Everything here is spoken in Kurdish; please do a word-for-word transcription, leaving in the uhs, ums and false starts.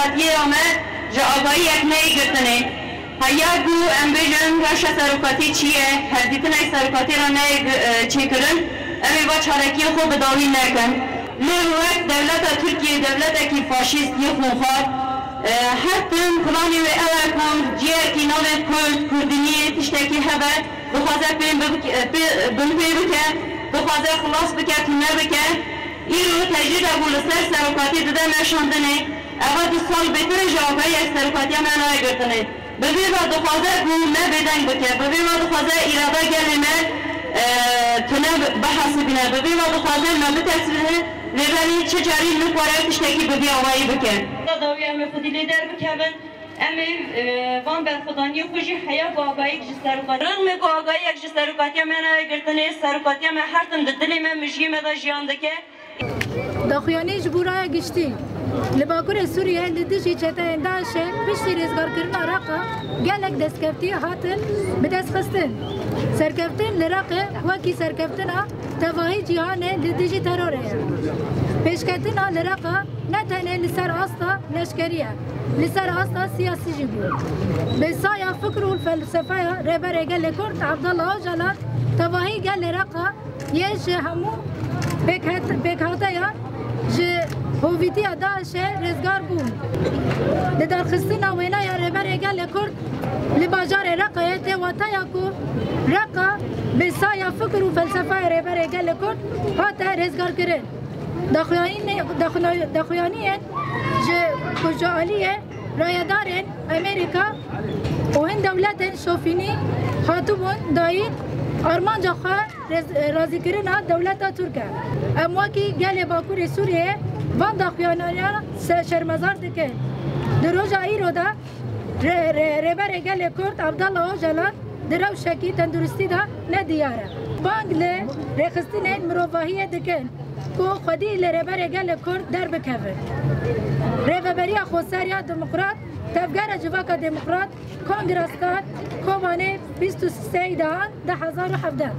Serokatiyê ya me ji agahiyek neyê girtinê. Heya ku em bêjin rewşa serokatî çi ye, hevdîtinek serokatî re neyê gi-, e, çêkirin, em ê va çalakiyên xwe bi dawî nekin. Lê wek dewleta Tirkiyê, dewletekî faşîst yê xûnxwar, e, her tim planê wê ew e ku ciyekî navê Kurd, Kurdiniyê, tiştekî hebe, dixwaze pê bibike, pê, binpê bike, dixwaze xilas bike, tune bike. Îro tecrîda ku li ser serokatî dide meşandinê, eva du sal bêtir e ji agahiyek serokatiya me nayê girtinê. Bi vê ve dixwaze ku me bêdeng bike, bi vê ve dixwaze îrada gelê me, e, tune bihesibîne, bi vê ve dixwaze me bitersîne, lê belê çi carî nikware tiştekî bi vî awayî bike. Dawî em ê xwedî lê derbikevin, em ê, e, van berxwedaniyê xwe jî heya ku agahiyek ji serokatiya, rixmê ku agahiyek ji serokatiya me nayê girtinê, serokatiya me her tim di dilê me, mijiyê me de jiyan dike. Daxuyanî ji bo raya giştî. Li Bakurê Sûriyê li dijî çeteyên DAIŞ'ê piştî rêzgarkirina Reqa gelek destkeftiyê hatin bidestxistin. Serkeftin li Reqê wekî serkeftina tevahî cîhanê li dijî terorê ye. Pêşketina li Reqa ne tenê li ser asta leşkerî ye, li ser asta siyasî jî bû. Bi saya fikr û felsefeya Rêberê Gelê Kurd Abdullah Ocalan tevahî gelê Reqa yê ji hemû pêkhat-, pêkhateyan ji hovîtiya DAIŞ'ê rêzgar bûn. Lidarxistina wêneya Rêberê Gelê Kurd li bajarê Reqayê tê wateya ku Reqa bi saya fikr û felsefeya Rêberê Gelê Kurd hate rêzgarkirin. Daxuyanî-, daxuna-, daxuyaniyên ji ku ji aliyê rayedarên Amerîka û hin dewletên şofînî hatibûn dayîn armanca xwe rez-, razîkirina dewleta Tirk e. Em wekî gelê Bakurê Sûriyeyê van daxuyaniyana se-, şermezar dikin. Di roja îro de Rê-, rê-, Rêberê Gelê Kurd Abdullah Ocalan di rewşekî tenduristî de ne diyar e. Bang li rêxistinên mirovahiyê dikin ku xwedî li Rêberê Gelê Kurd derbikevin. Rêveberiya Xweseriya Demokrat, Tevgera Civaka Demokrat, Kongra Stad, Kobanê bîst û sê Îdahan du hezar û hevdeh.